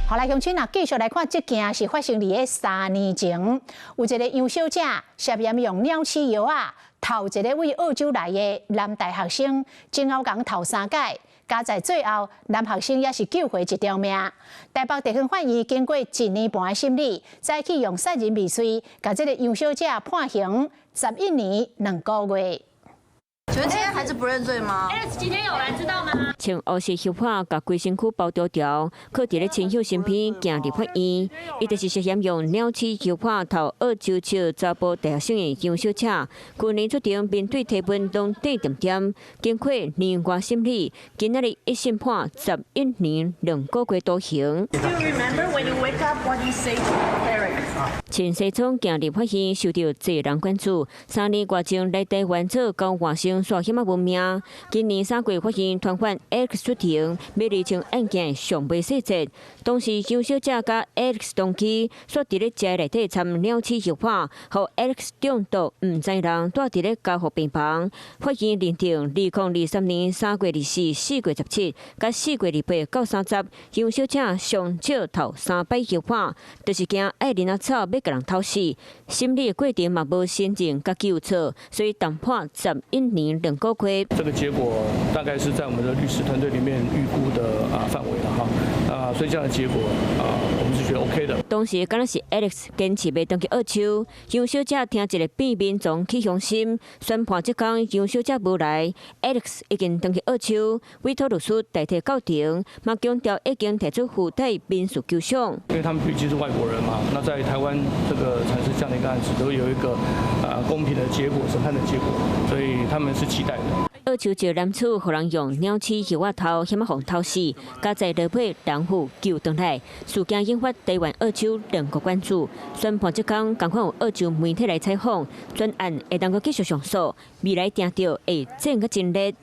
好來，鄉親啊，繼續來看這件是發生佇咧3年前，有一個楊小姐涉嫌用鳥鼠藥仔投一个佇澳洲來的男大學生，前後共投三擺，加在最後男學生也是救回一條命。台北地方法院經過一年半的審理，早起用殺人未遂，共這个楊小姐判刑11年2個月。請問今天還是不認罪嗎？Alex 今天有來知道嗎？穿烏色靴袚，共規身軀包牢牢，囥佇咧親友身邊行入法院。伊就是涉嫌用鳥鼠藥袚投澳洲籍查埔大學生的楊小姐。去年出庭面對提問攏鎮恬恬，經過年外審理，今仔日一審判11年2個月徒刑。 Do you remember when you wake up what you say to your parents？穿西裝行入法院，受到濟人關注。3年外前來台灣做交換生，煞遐仔聞名。今年3月法院傳喚 Alex 出庭，欲釐清案件上尾細節。當時楊小姐佮 Alex 同居，煞佇咧食內底摻鳥鼠藥袚，予 Alex 中毒，毋知人蹛佇咧加護病房。法院認定，2023年3月24、4月17、佮4月28到30，楊小姐上少投三擺藥袚，就是驚愛囡仔走欲共人偷死。審理過程嘛無承認家己有錯，所以重判11年2個月。這個結果大概是在我們的律師團隊裡面預估的範圍了哈，啊，所以這樣的結果啊，我們是覺得 OK 的。當時敢若是 Alex 堅持欲轉去澳洲，楊小姐聽一个變眠床去傷心，宣判這工楊小姐無來，Alex 已經轉去澳洲，委託律師代替到庭，嘛強調已經提出附帶民事求償。因為他們畢竟是外國人嘛，那在台灣這個產生這樣的一個案子，都有一個公平的結果，審判的結果，所以他們是期待的。澳洲一个男子予人用鳥鼠藥仔投，險仔予投死，佳哉落尾人婦救轉來，事件引發台灣、澳洲兩國關注。宣判這工，仝款有澳洲媒體來採訪，專案會當閣繼續上訴，未來定著會戰閣真熱。